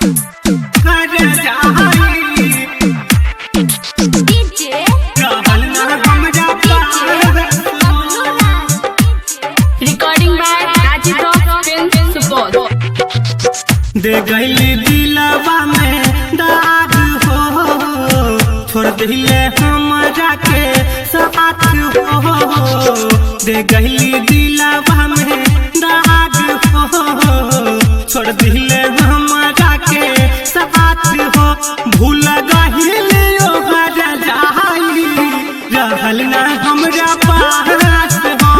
हर जाई डीजे रहल ना हमरा पास Bablu Raj. Recording by Rajiv rock film Supaul. दे गईली दिलवा में दाग हो, छोड़ दिले हमरा के साथ हो। दे गईली दिलवा में दाग हो, छोड़ दिले हमरा के साथ हो। भूल गईली ओ हर जाई, रहल ना हमरा पास हो।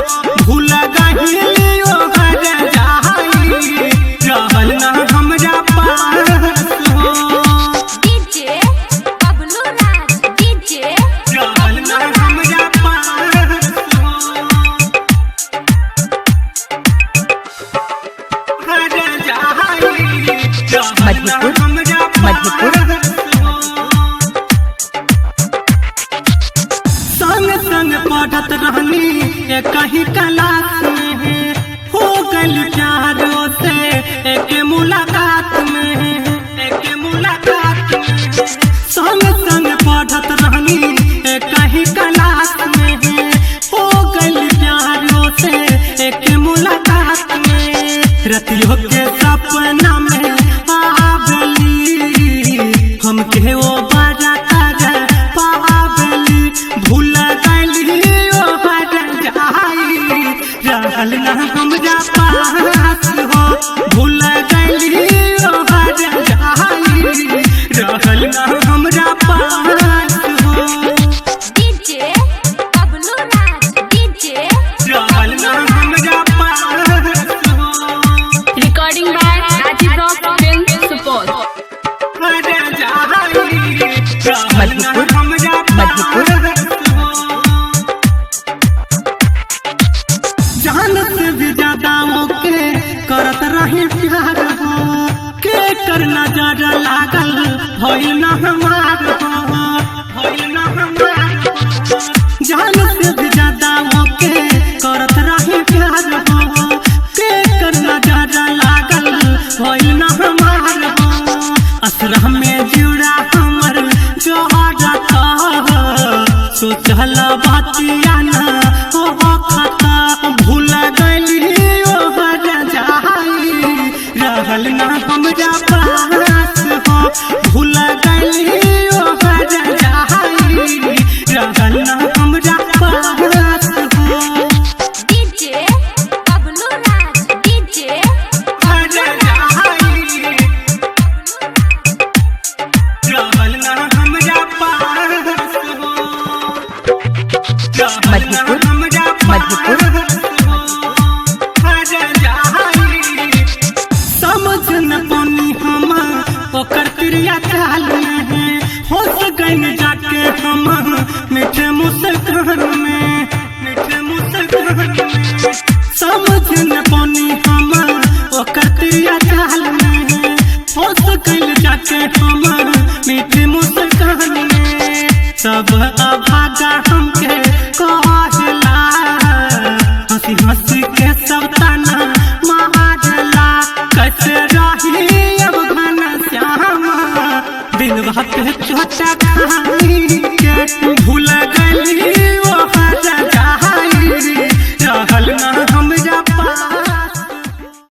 भूल गईली ओ हर जाई, रहल ना हमरा पास हो। डीजे बबलू राज। डीजे रहल ना हमरा पास हो। हर जाई, रहल ना मधुपुर, हमरा मधुपुर। पास हो। संग संग पढ़त रहनी एक ही क्लास में, हो गल प्यारो से एक मुलाकात में, एक मुलाकात में। संग संग पढ़त रहनी एक ही क्लास में, हो गल प्यारो से एक मुलाकात में। रतियों के सपना में आबली, हमके ओ बड़ा कर पाबली। भूल गईली ओ हर जाई, रहल ना हमरा पास हो। भूल गईली ओ हर जाई, रहल ना हमरा पास हो। डीजे बबलू राज। डीजे रहल ना हमरा पास हो। Recording by Rajiv rock film Supaul. हर जाई, रहल ना मधुपुर, हमरा मधुपुर। पास हो। जान से भी ज्यादा ओके करत रही प्यार हो, के कर नजर लागल भइल ना हमार हो, भइल ना हमार हो। जान से भी ज्यादा ओके करत रही प्यार हो, के कर नजर लागल भइल ना हमार हो। असरह में जुड़ा हमर जोहरत, सोचल बातिया ना हो खाता। भूल गईली ओ हर जाई, रहल ना हमरा पास हो। भूल गईली ओ हर जाई, रहल ना हमरा पास हो। डीजे बबलू राज। डीजे हर जाई, रहल ना हमरा पास हो। रहल ना मधुपुर, हमरा मधुपुर। पास हो। हर जाई, समझ न पानी हम ओकर क्रिया चाल में, होश गई जाके हम मीठे मुस्कान में, मीठे मुस्कान में। समझ न पानी हम ओकर क्रिया चाल में, होश गई जाके हम मीठे मुस्कान में। सब अभागा हमके कहला, हंसी हंसी के सब ताना मारला। कैसे रही अब घन श्यामा, दिल बात छोटा खाई के भूल